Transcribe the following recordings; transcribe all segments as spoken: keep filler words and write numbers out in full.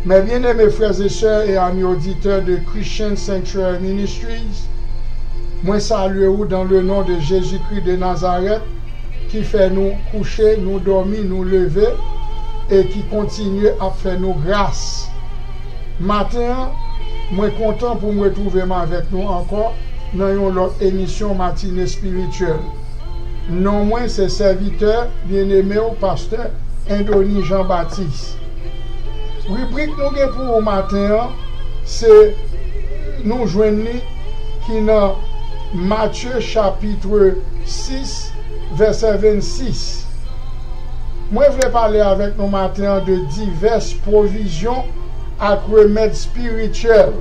Mes bien-aimés frères et sœurs et amis auditeurs de Christian Sanctuary Ministries, mwen salye ou dans le nom de Jésus-Christ de Nazareth, ki fè nou kouche, nou dòmi, nou leve, e ki kontinye ap fè nou gras. Maten an, mwen kontan pou m retwouve m avèk nou ankò nan yon lòt emisyon Matin Espirityèl. Non mwen se sèvitè byeneme w, pastè Endony Jean Baptiste. Ribrik nou gen pou ou maten an, se nou jwenn li ki nan Matye chapit sis, vèsè vennsis. Mwen vle pale avèk nou maten an de divès pwovizyon ak remèd espirityèl.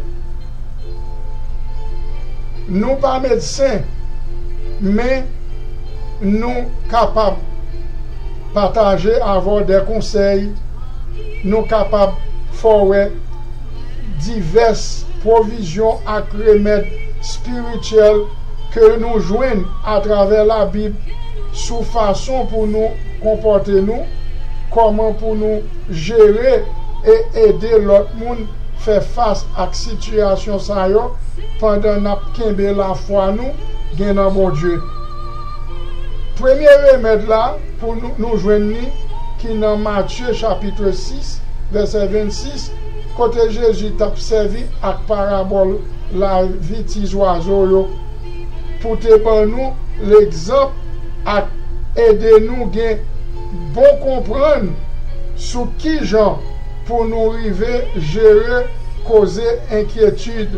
Nou pa medsen, men nou kapab pataje avè w de konsèy, nou kapab fè w wè divès pwovizyon ak remèd espirityèl ke nou jwenn atravè Labib sou fason pou nou konpòte nou, kòman pou nou jere e ede lòt moun fè fas ak sitiyasyon sa yo pandan n ap kenbe lafwa nou gen nan Bondye. Premye remèd la pou nou, nou jwenn li ki nan Matye chapit sis, vèsè vennsis, kote Jezi t ap sèvi ak parabòl lavi ti zwazo yo pou te ban nou legzanp ak ede nou gen bon konprann sou kijan pou nou rive jere koze enkyetid.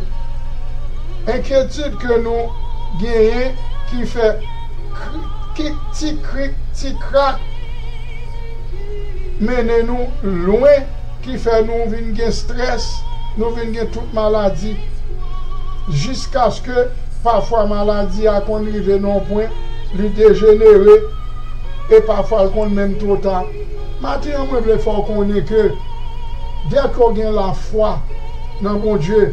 Enkyetid ke nou genyen ki fè kri-, ki ti krik, ti krak mennen nou lwen, ki fè nou vin gen strès, nou vin gen tout maladi. Jiskaske pafwa maladi a konn rive nan yon pwen, li dejenere, e pafwa l konn menm twò ta. Maten an, mwen vle fè w konnen ke dèke w gen lafwa nan Bondye,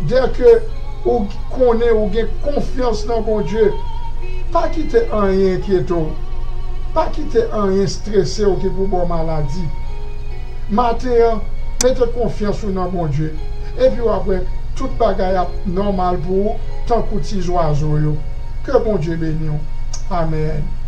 dèke ou konnen ou gen konfyans nan Bondye, pa kite anyen enkyete w. Pa kite anyen strese w ki pou ba w maladi. Maten an, mete konfyans ou nan Bondye. Epi w ap wè, tout bagay ap nòmal pou ou, tankou ti zwazo yo. Ke Bondye beni w. Amèn.